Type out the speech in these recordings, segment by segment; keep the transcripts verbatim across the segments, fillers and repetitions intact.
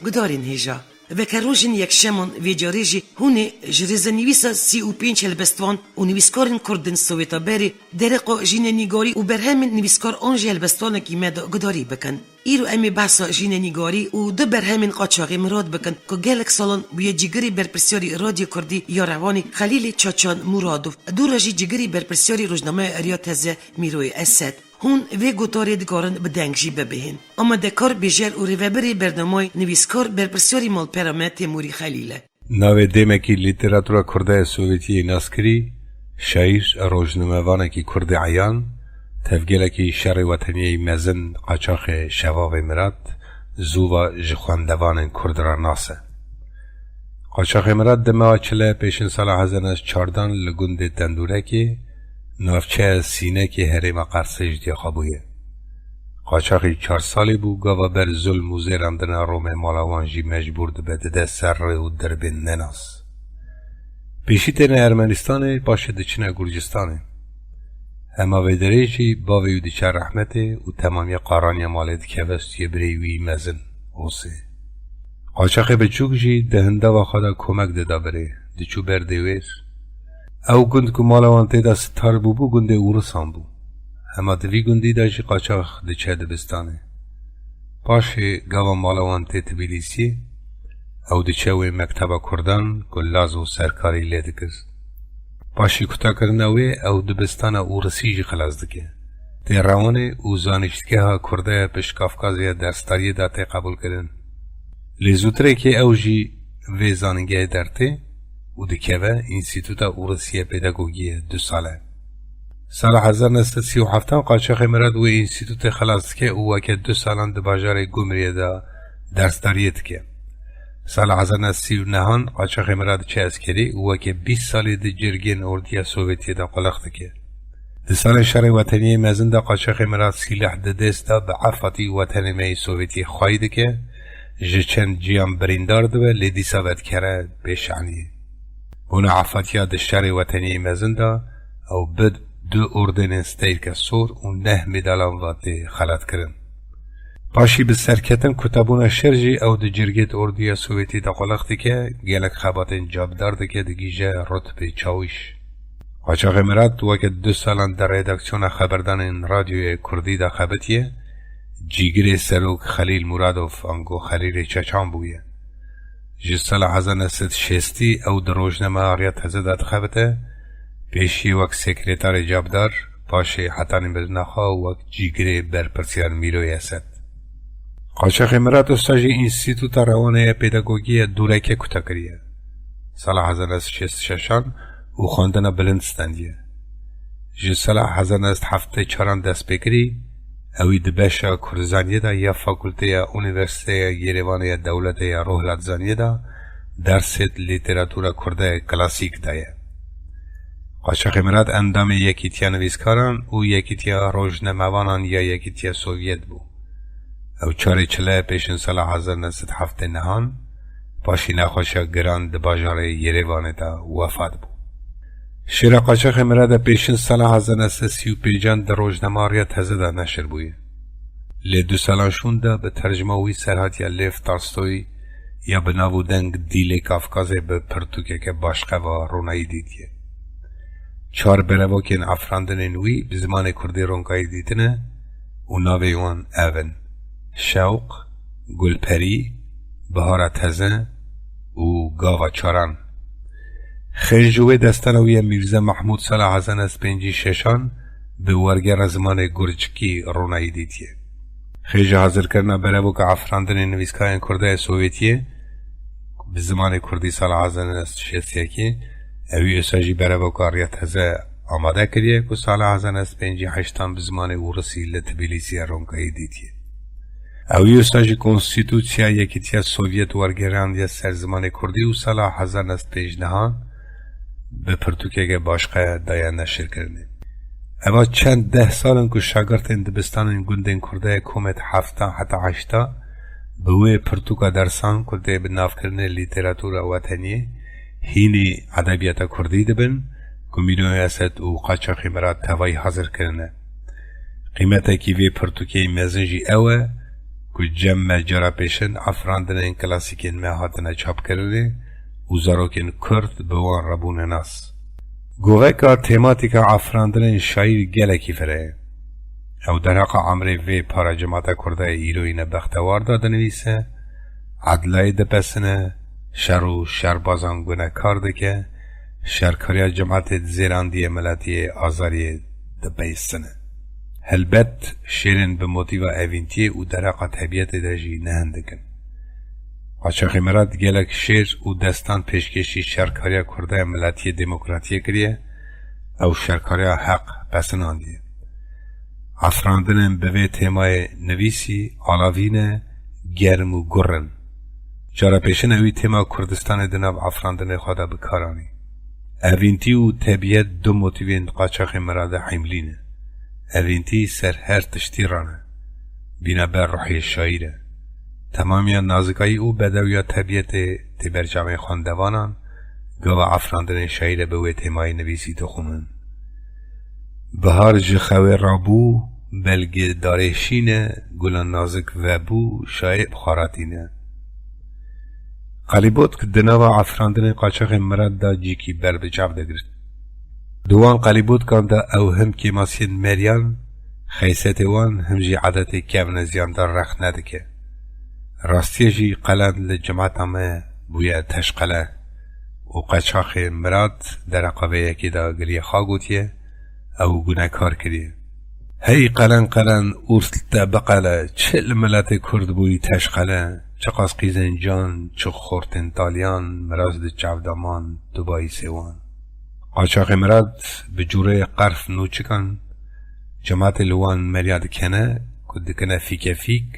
Gudarên hêja. Veke rojên yekşeman vê carê jî hûn ê ji rêzenivîsa sî û pênc helbestvan û nivîskarên kurd in Sowêta berê dereqa jînenîgarî û berhemên nivîskar an jî helbestvanekî me de gudarî bikin. Îro em ê behsa jînenîgarî û du berhemên qaçaxê Mirad bikin ku gelek salan bûye cîgirê berpirsyarî Radyo Kurdî ya Rewanê Xelîlê Çaçan Muradov, dû re jî cîgirê berpirsyarî rojnameya Eriya Teze Mîroyê Esed. Hûn vê gotarê dikarin bi deng jî bibihên. Amadekar, bêjer û rêvebirê bernameyê nivîskar berpirsyarî malpera me Têmûrî Xelîl e. Navê dêmekî lîteratura kurde ya Sovyetiyê naskirî, şaîr, rojnamevanekî kurdê eyan, tevgelekî şerê weteniyê mezin qaçaxê Şevavê Mirat, zûva ji xwendevanên kurd re nas e. Qaçaxê Mirat di meha çile pêşin sala hezar neh sed çardan li gundê Tendûrekê, navçeya Sînekê herêma Qersê ji diya xwe bûye. Qaçaxî çar salî bû, gava ber zulm û zêrandina Romê mala wan jî mecbûr dibe dide ser rê û derbên nenas. Pêşî têne Ermenistanê, paşê diçine Gurcistanê. Hema vê derê jî bavê wî diçe rehmetê û temamiya qaraniya malê dikeve stûyê birê wî mezin, Osê. Qaçaxê biçûk jî di hindava xwe de komek dida birê, diçû ber dêwêr. Ew gund ku mala wan tê de sitar bûbû, gundê Ûrisan bû. Hema di vî gundî de jî qaçax diçe dibistanê. Paşê gava mala wan tê Tbilîsiyê, ew diçe wê mekteba kurdan ku laz û serkarî lê dikir. Paşê kutakirina wê ew dibistana Ûrisî jî xilas dike. Tê Rewanê û zanîştgeha Kurda ya Pişt Kafkazê ya dersdariyê de tê qebûlkirin. Lê zûtirêkê ew jî vê zanîngehê dertê û dikeve Înstîtuta Ûrisiya Pedagogiyê du sale. Sala hezar neh sed sî û heftan qaçaxê Mirat wê înstîtutê xilas dike û weke du salan di bajarê Gumriyê de dersdariyê dike. Sala hezar neh sed sî û nehan qaçaxê Mirat diçe eskerî û weke bîst salî di cîrgên ordiya Sovyetiyê de qulex dike. Di salên şerê weteniyê mezin de qaçaxê Mirat sîleh di dest de bi efatî wetenê me yê Sovyetiyê xwayî dike, ji çend ciyan birîndar dibe, lê dîsa vedikere pêşaniyê. Bona efatiya di şerê weteniyê mezin de ew bi du ordênên stêrke sor û neh medalan ve tê xelatkirin. Paşî bi serketin kutabûna şer jî ew di cîrgêt ordiya Sovyetî de qulex dike, gelek xebatên cabdar dike, digihîje rutbê çawîş. Qaçaxê Mirat weke du salan di redaksiyona xeberdanên radyoyê kurdî de xebitiye, cîgirê serok Xelîl Muradov ango Xelîlê Çeçan bûye. Ji sala hezar neh sed şêstî ew di rojnameya Riya Teze de dixebite, pêşiyê wek sekretarê cabdar, paşê hetanî mirina xwe wek cîgirê berpirsiyar Mîroyê Esed. Qaçaxê Mirat usta jî Înstîtuta Rewanê ya Pedagogiyê ya Dûreke kuta kiriye. Sala hezar neh sed şêst û şeşan û xwendina bilind stendiye. Ji sala hezar neh sed heftê çaran dest pê kirî, ewî di beşa Kurdzaniyê de ya Fakulteya Unîversîteya Yerêvanê ya Dewletê ya Rohlatzaniyê de dersêt lîteratura kurde klasîk daye. Qaçaxê Mirat endamê Yekîtiya Nivîskaran û Yekîtiya Rojnamevanan ya Yekîtiya Sovyet bû. Ew çarê çile pêşin sala hezar neh sed heftê nehan, paşî nexweşiya giran di bajarê Yerêvanê de wefat bû. Şêra qaçaxê Mirat de pêşin sala hezar neh sed sî û pêncan di rojnama Riya Teze de neşir bûye. Lê du salan şûn de bi tercuma wî serhatiya Lev Tolstoy ya bi nav û deng Dîlê Kafkazê bi pirtûkeke başqe ve ronayî dîtiye. Çar berevokên afirandinên wî bi zimanê kurdî ronkayî dîtine û navê wan ev in: Şewq, Gulperî, Bihara Teze û Gava Çaran. Xêr ji wê destana wî ye Mîrze Mehmûd sala hezar neh sed pêncî şeşan bi wergera zimanê gurcikî ronayî dîtiye. Xêr ji hazirkirina berevoka afirandinê nivîskarên kurda yê Sovyetiyê bi zimanê kurdî sala hezar neh sed şêst û yekê, ewî wisa jî berevoka Riya Teze amade kiriye ku sala hezar neh sed pêncî heştan bi zimanê ûrisî li Tbilîsiyê ronkayî dîtiye. Ewî wisa jî Konstîtûsiya Yekîtiya Sovyet wergeriyandiye ser zimanê kurdî û sala hezar neh sed pêncî nehan bi pirtûkeke başqe daye neşirkirinê. Eva çend deh sal in ku şagirtên dibistanên gundên kurdayê komêt hefta heta heşta bi wê pirtûka dersan ku tê bi navkirinê lîteratura weteniyê hînî edebiyata kurdî dibin ku Mîroyê Esed û Qaçaxî Mirat tevayî hazir kirine. Qîmetekî vê pirtûkê mezin jî ew e ku cem me cara pêşin afirandinên klasîkên me hatine çapkirinê û zarokên Kurd bi wan re bûne nas. Goveka tematîka afirandinên şaîr gelekî fireh e. Ew derheqa emrê vê para cemata Kurda yê îroyî ne bextewar de dinivîse, edlayê dipesine, şer û şerbazan gunekar dike, şerkariya cematê di zêrandiyê miletiyê azariyê dipeyisine. Helbet şêrên bi motîva evîntiyê û derheqa tebiyetê de jî ne hindik in. Qaçaxê Mirat gelek şêr û destan pêşkêşî şerkariya Kurdaya Miletiyê Demokratiyê kiriye, ew şerkariya heq pesinandiye. Afirandinên bi vê têmayê nivîsî alavî ne, germ û gur in. Cara pêşin ewî têma Kurdistanê di nav afirandinê xwe de bi kar anî. Evîntî û tebiyet du motîvên qaçaxê Miradê hîmlî ne. Evîntî ser her tiştî rane. Bîne ber ruhê şaîr e. Temamiya nazikayî û bedewiya tebiyetê tê ber çavên xwendevanan, gava afirandinên şaîrê bi wê têmayî nivîsî dixwînin. Bihar ji xewê rabû, belgê darê şîn e, gulan nazik vebû, şayê bi xwe re tîne. Qelîbotk di nava afirandinên qaçaxê Mirad de cîkî ber bi çav digirt. Di wan qelîbotkan de ew him kêmasiyên meriyan, xeysetê wan, him jî edetê kevniziyandar rex nedike. Rastiye jî qelen li cemata me bûye teşqele û qaçaxê Mirad dereqa vê yekê de giliyê xwe gotiye, ew gunekar kiriye. Hey qelen qelen ûrs te biqele, çi li miletê Kurd bûyî teşqele, çiqas qîzên can, çi xortên taliyan, miraz di çavdaman, tu bayîsê wan. Qaçaxê Mirad bi cûreyê qerf nûçikan, cematê li wan meriya dikene ku dikine fîke fîk,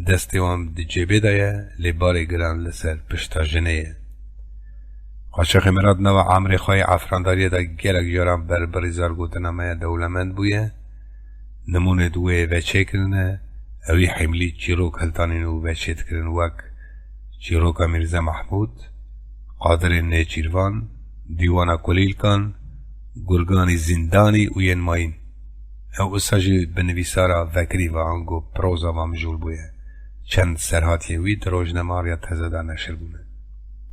destê wan di cêbê de ye, lê barê giran li ser pişta jinê ye. Qaçaxê Mirad nava emrê xwe yê afrandariyê de gelek caran ber birîzar gotina me ye dewlemend bûye. Nimûnê di wê veçêkirin e, ewî hîmlî çîrok hiltanîn û veçêdikirin wek çîroka Mîrze Mehmûd, Qadirê Nêçîrvan, Dîwana Kulîlkan, Gurganî Zîndanî û yên mayîn. Ew usa jî bi nivîsara vekirî ve ango proza ve mijûl bûye. Çend serhatiyên wî di rojnameariya teze de neşir bûne.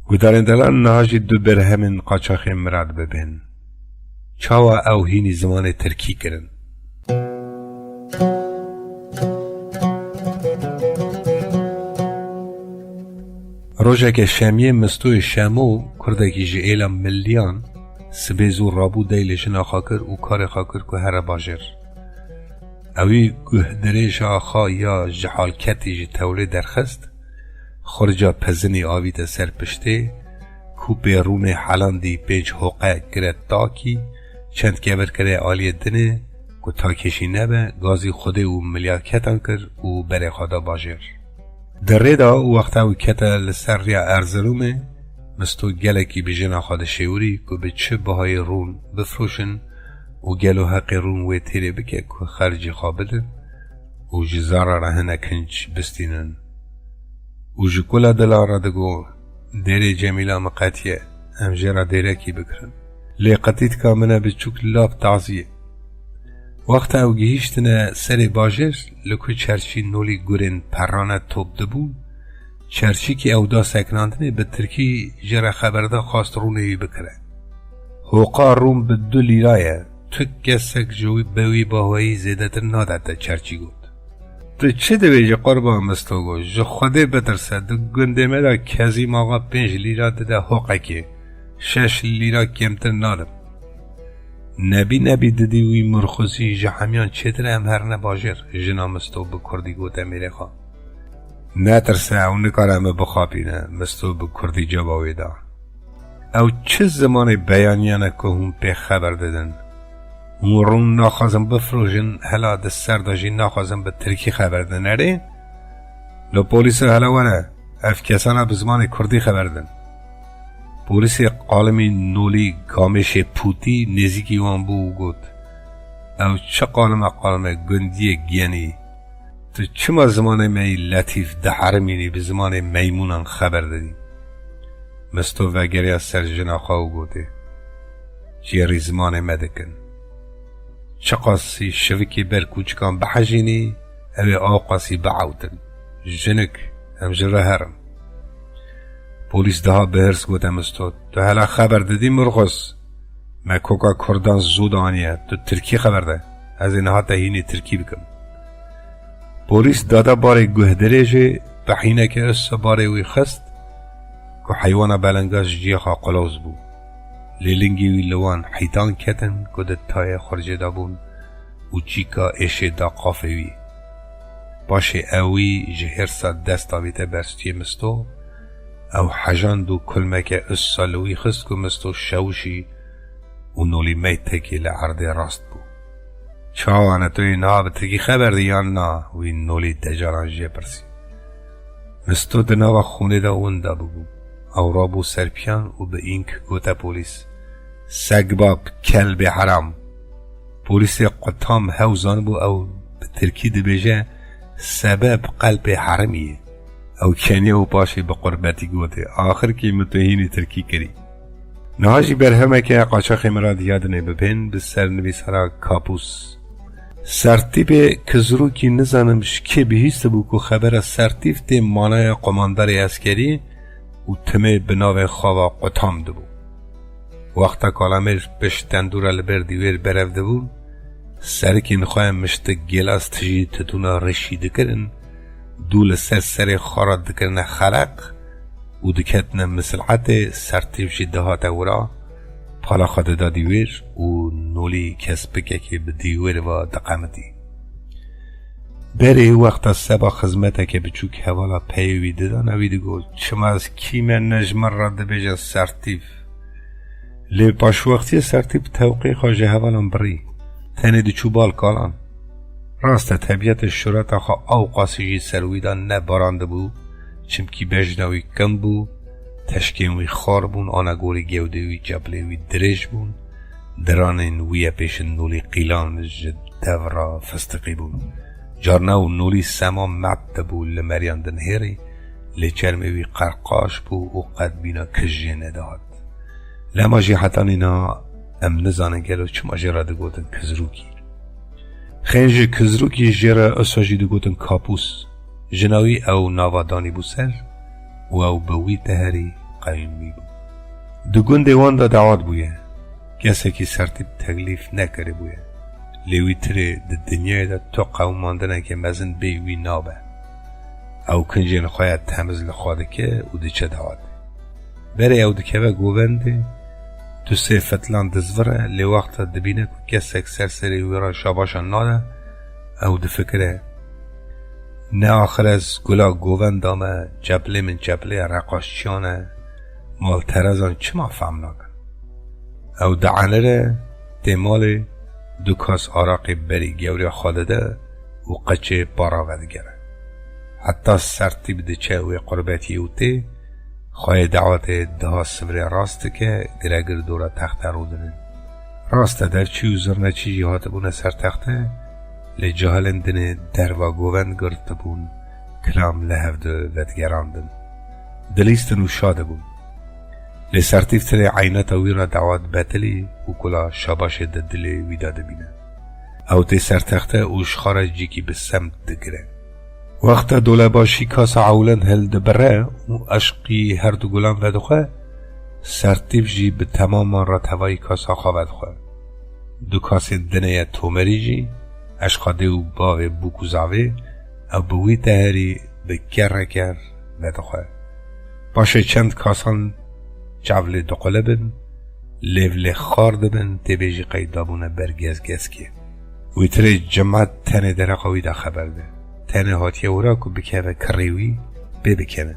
Guhdarên delal, niha jî du berhemên qaçaxê Mirad bibên. Çawa ew hînî zimanê tirkî kirin? Rojeke şemiyê Mistoyê Şemo, kurdekî ji êla Milliyan, sibê zû rabû, dey li jina xwe kir û karê xwe kir ku here bajêr. Ewî guhdirêja xwe ya ji halketî ji tewlê derxist, xurca pezinî avîte ser piştê, kûpê rûnê helandî, pênc hoqe kire takî, çend kevir kire aliyê dinê, ku takêşî nebe, gazî xwedê û milyaketan kir û berê xwe da bajêr. Di rê de wexta ew kete li ser riya Erziromê, Misto gelekî bi jina xwe dişêwirî ku bi çi bihayê rûn bifroşin û gelo heqê rûn wê têrê bike ku xercî xwe bidin û ji zara re hinek hinc bistînin. Û ji kula dilan re digo, "Dêrê Cemîla min qetiye, em jê re dêrekî bikirin." Lê qetîtka min e biçûk lap tazî ye. Wexta ew gihîştine serê bajêr, li ku çerçî nolî gurên perrane top dibûn, çerçîkî ew da sekinandinê, bi tirkî jê re xeber da, xwest rûnê wî bikire. "Hoqa rûn bi du lîra ye, tu kesek ji wî bi wî bahayî zêdetir nade te," çerçî got. "Tu çi dibêjî qurban?" Misto got, "Ji Xwedê bitirse, di gundê me de Kezîm Axa pênc lîra dide hoqekê, şeş lîra kêmtir nadim." "Nebî nebî didî wî murxusî ji hemiyan çêtir e, em herine bajêr," jina Misto bi kurdî gote mêrê xwe. "Netirse, ew nikare me bixapîne," Misto bi kurdî ceva wê da. "Ew çi zimanê beyaniyan e ku hûn pê xeber didin? Hûn rûn naxwazin bifrojin, hela di ser de jî naxwazin bi tirkî xeber didin. Erê, lo polîso, hela were, ev kesana bi zimanê kurdî xeber didin." Polîsê qalimî nolî gamêşê pûtî nêzîkî wan bû û got, "Ew çi qalime, qalime gundiyê genî? Tu çima zimanê me yî letîf diherimînî, bi zimanê meymûnan xeber didî?" Misto vegeriya ser jina xwe û gotê, "Çêrî zimanê me dikin. Çiqasî şivikê ber kûçikan bihejînî, ew ê awqasî biewtin. Jinik, em ji vir herin. Polîs daha bi hirs gote Misto, "Tu hela xeber didî Murxus? Me koka Kurdan zû daniye, tu tirkî xeber de. Ez ê niha te hînî tirkî bikim." Polîs dada barê guhdirêjê, pehîneke usa barê wî xist ku heywana belenga ji ciyê xwe qulawz bû. Lê lingê wî li wan heytan ketin ku di tayê xurcê de bûn û çîka êşê da qafê wî. Paşê ew wî ji hêrsa dest avîte ber stûyê Misto, ew hejand û kulmeke usa li wî xist ku Misto şewişî û Nolî meytekî li erdê rast bû. "Çawa ne, tu yê niha bi tirkî xeber dî yan na?" wî Nolî decaran jê pirsî. Misto di nava xûnê de winda bûbû. Ew rabû ser piyan û bi înk gote polîs, "Segbap, kelbê heram!" Polîsê qutam hew zanibû ew bi tirkî dibêje, "Sebeb qelpê herimî ye." Ew keniye û paşê bi qurbetî gotê, "Axirkî min tu hînî tirkî kirî." Niha jî berhemeke qaçaxê min re diya dinê bibên bi ser nivîsara Kapûs. Sertîpê Kizrûkî nizanim ji kê bihîstibû ku xebera Sertîf tê manaya qomandarê eskerî û timê bi navê xava qutam dibû. Wexta kalamêr pişt tendûra li ber dîwêr berev dibûn, serikên xwe miştik gêlas tijî titûna rêşî dikirin, dû li ser serê xwe re dikirine xeleq û diketine misilhetê. Sertîf jî dihate wira, pala xwe dida dîwêr û Nolî kespikekê bi dîwêr ve diqemitî. Berê wexta seba xizmeteke biçûk hevala peyê wî didana wî digot, "Çima ez kî me ne ji min re dibêje Sertîf?" Lê paşwextiyê Sertîf tewqê xwe ji hevalan birî. Tenê diçû bal kalan. Rast e, tebîetê şureta xwe ewqasî jî ser wî de nebarandibû, çimkî bejna wî kin bû, teşkên wî xar bûn, ana gorî gewdê wî, çeplê wî dirêj bûn, diranên wî ye pêşin Nolî qîlan ji dev re fistiqî bûn. Carna û Nolî sema met dibû li meriyan dinihêrî, lê çermê wî qerqaş bû û qet bîna kij jê nedihat. Lema jî hetanî niha em nizanin gelo çima jê re digotin Kizrûkî. Xênjê Kizrûkî jê re usa jî digotin Kapûs. Jina wî ew nava danîbû ser û ew bi wî teherî qewîmîbû. Di gundê wan de dawat bûye. Kesekî Sertîp teklîf nekiribûye. Lê wî tirê di dinyayê de tu qewimandineke mezin bê wî nabe. Ew kincên xwe ya temiz li xwe dike û diçe dawatê. Berê ew dikeve govendê, tu sê fitlan dizvire, lê wexta dibîne ku kesek ser serê wî re şabaşan nade, ew difikire, "Ne axir ez gula govenda me, çeplê min çeplê reqaşçiyan e, malterezan çima fehm nakin?" Ew dienire tê malê, du kas araqê berî gewriya xwe dide û qeçê para vedigere. Heta Sertîp diçe wê qurbetiyê û tê, xweyê dawetê daha sivirê rast dike, giregir dora texte rûdinin. Rast e, devçî û zirneçî jî hatibûne ser texte, lê cahilên dinê derva govend girtibûn, kilam li hev de vedigerandin. Dilîstin û şa dibûn. Lê Sertîf tirê eyneta wî re dawat betilî û kula şabaşê di dilê wî de dibîne. Ew tê ser texte û ji xwe re cîkî bi semt digire. Wexta dolebaşî kasa ewlen hildibire û eşqî her du gulan vedixwe, Sertîf jî bi temaman re tevayî kasa xwe vedixwe. Du kasên dinê ye tomerî jî, eşqa dê û bavê bûk û zavê, ew bi wî teherî bi kerre ker vedixwe. Paşê çend kasan çav lê diqulibin, lêv lê xar dibin, tê bêjî qey dabûne ber gezgezkê. Wî tirê cimet tenê dereqa wî de xeber de. Tenê hatiye wira ku bikeve kirê wî, pê bikeve.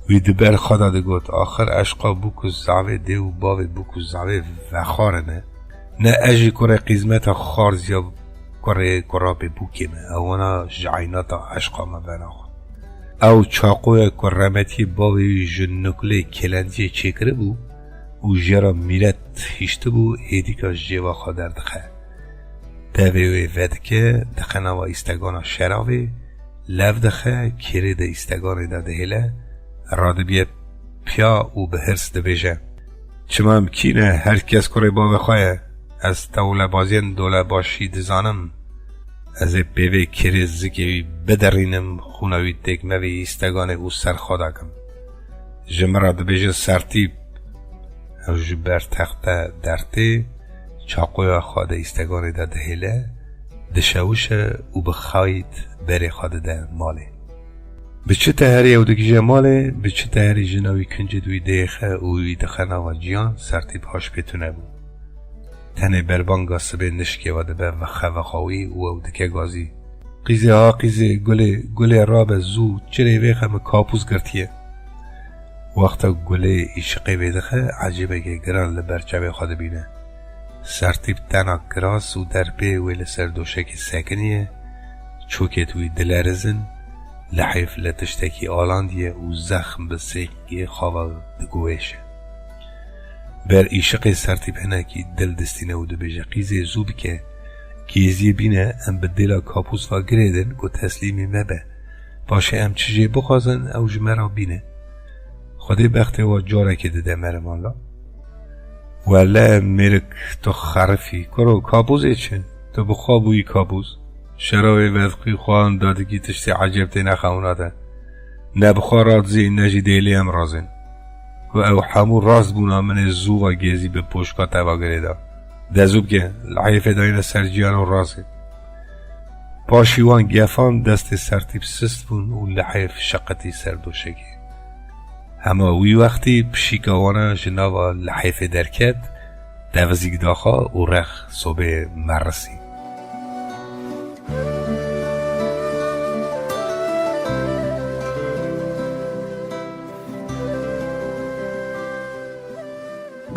Wî di ber xwe de digot, "Axir eşqa bûk û zavê dê û bavê bûk û zavê vexwarine. Ne ez jî kurê qîzmeta xarziya kurê kurapê bûkê me. Ewana ji eynata eşqa me venaxwe." Ew çaqoya ku remetiyê bavê wî ji nuklê kêlentiyê çêkiribû û jê re mîret hiştibû, êdîka ji cêva xwe derdixe. Devê wê vedike, dixe nava îstegana şeravê, lev dixe, kêrê de îsteganê de dihêle, radibiye piya û bi hirs dibêje, "Çima em kî ne, her kes kurê bavê xwe ye. Ez tewlebaziyên dolebaşî dizanim. Ez ê pê vê kêrê zikê wî biderînim, xûna wî têk mevê îsteganê û ser xwe dakim. Ji min re dibêje Sertîp. Ew ji ber texte dertê, çaqoya xwe di îsteganê de dihêle, dişewişe û bi xayît berê xwe dide malê. Bi çi teherî ew digije malê, bi çi teherî jina wî kincê di wî dêxe û wî dixe nava ciyan, Sertîp haş pê tune bû. Tenê berbanga sibê nişkê ve dibe vexe vexa wî û ew dike gazî. Qîzê, ha qîzê, gulê, gulê rabe zû, çirê vêxe, min kapûz girtiye. Wexta gulê îşiqê vêdixe, ecêbeke giran li ber çavê xwe dibîne. Sertîp tena kiras û derpê wê li ser doşekê sekiniye, çokêt wî dilerizin, lihêf li tiştekî alandiye û zexm bi sêkê xwe ve digoêşe. Ber îşiqê Sertîp hinekî dil distîne û dibêje, Qîzê, zû bike, gêziyê bîne, em bi dêla kapûz ve girêdin ku teslîmî me be. Paşê em çi jê bixwazin, ew ji me re bîne. Xwedê bextê we carekê dide merivan la. Wele mêrik, tu xerifî. Kuro, kapûzê çi? Tu bi xwe bûyî kapûz. Şerawê vedqî xwan dadikî tiştê ecêb têne xewna de. Ne bi xwe razî, ne jî dêlê em razên. Ku ew hemû rast bûna, min ê zû ve gêzî bi poşka te ve girêda. De zû bike, lihêfê dayne ser ciyan û razê. Paşî wan gefan destê Sertîp sist bûn û lihêf şeqetî ser doşekê. Hema wî wextî pişîka wana ji nava lihêfê derket, tevizîk daxa û rex sobê merisî.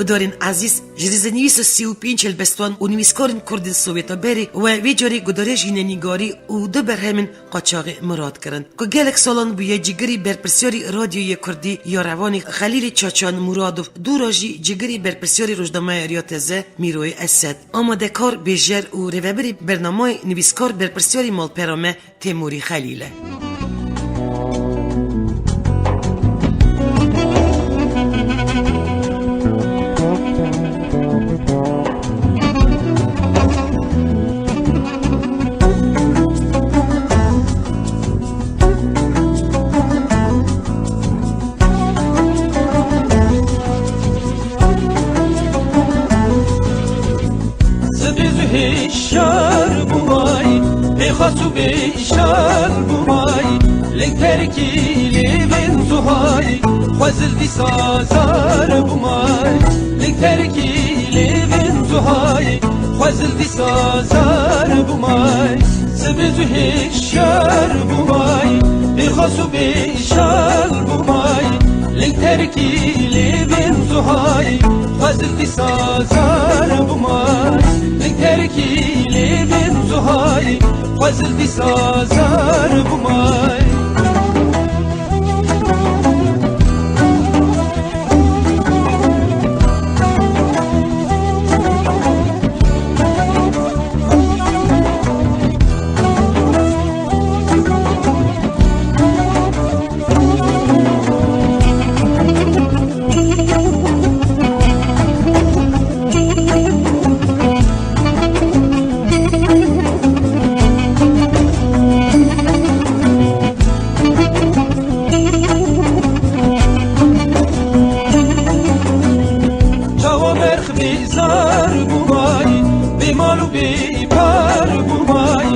Gudarên ezîz, ji rêzenivîsa sî û pênc helbestvan û nivîskarên kurd ên Sowêta berê we vê carê gudarê jînenîgarî û du berhemên qaçaxê mirad kirin, ku gelek salan bûye cigirî berpirsiyarî Radyoyê Kurdî ya Revanê Xelîlê Çaçan Muradov, dûra jî cigirî berpirsiyarî Rojnameya Riya Teze Mîroyê Esed, amadekar, bêjer û rêvebirê bernameyê nivîskar berpirsiyarî malpera me Têmûrî Xelîl e. Sibê zû hişyar bûmay, pêxas û bêşal bûmay, lêng terkî lêvên zuhay, xwezil dîsa zar bûmay, lêng terkî lêvên zuhay, xwezil dîsa zar bûmay. Sibê zû hişyar bûmay, pêxas û bêşal bûmay, lêng terkî lêvên zuhay, xwezil dîsa zar bûmay, lêng terkî lêvên zuhay, xwezil dîsa zar bûmay. Çawa berx bêzar bûmay, bêmal û bêpar bûmay,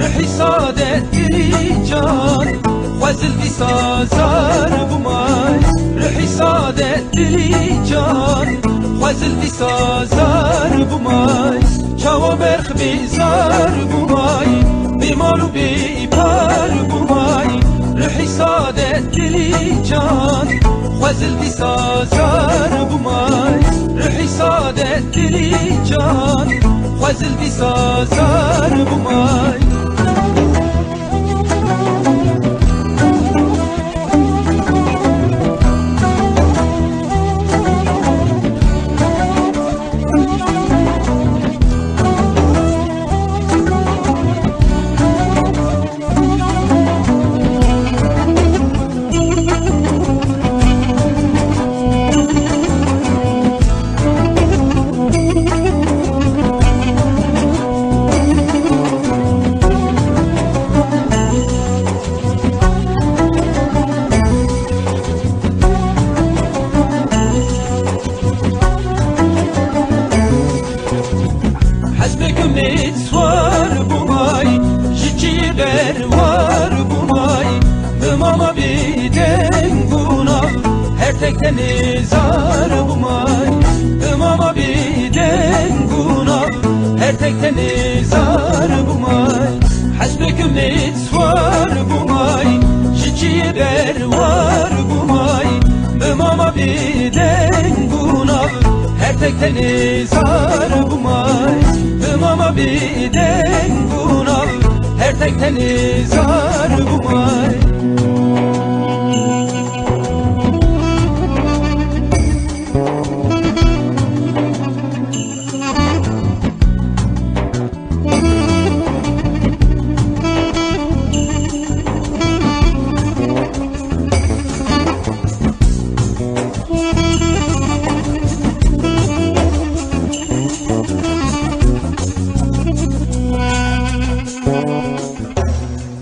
rihî sadet dilî can, xwezil dîsa zar bûmay, rihî sadet dilî can, xwezil dîsa zar bûmay. Çawa berx bêzar bûmay, bêmal û bêpar bûmay, rihî sadet dilî can, xwezil dîsa zar bûmay, rihî sadet dilî can, xwezil dîsa zar bûmay. Tek tenê zar bûmay, mama bî deng û nav. Her tek tenê zar bûmay, hesbek umêd swar bûmay. Ji çiyê ber war bûmay, mama bî deng û nav. Her tek tenê zar bûmay, mama bî deng û nav. Her tek tenê zar bûmay.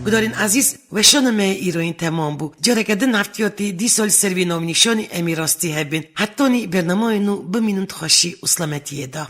Gudarên ezîz, weşana me îroyîn temam bû. Careke din heftiyatî dîsa li ser vê navnîşanî em ê rastî hebin. Hetanî bernamayê nû bimînin di xweşî û selametiyê de.